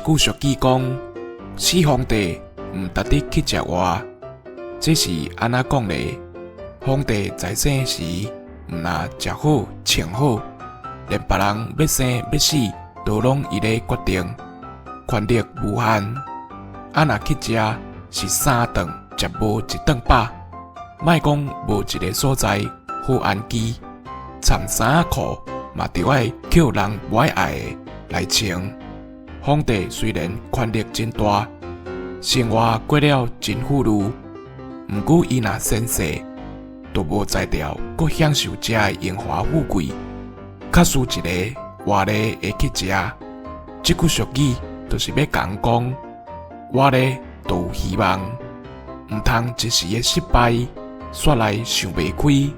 句俗語講：死皇帝毋值得去食活。這是按怎講咧？皇帝在生時，毋但食好穿好，連別人欲生欲死，都攏伊咧決定，權力無限。啊，若去食是三頓食無一頓飽，莫講無一个所在好安居，摻衫仔褲嘛著愛抾人無愛愛的來穿。皇帝雖然權力真大，生活過了真富裕，毋過伊若仙逝，就無才調閣享受遮的榮華富貴，較輸一个活咧會去食。這句俗語就是欲共人講，活咧就有希望，毋通一時的失敗，煞來想袂開。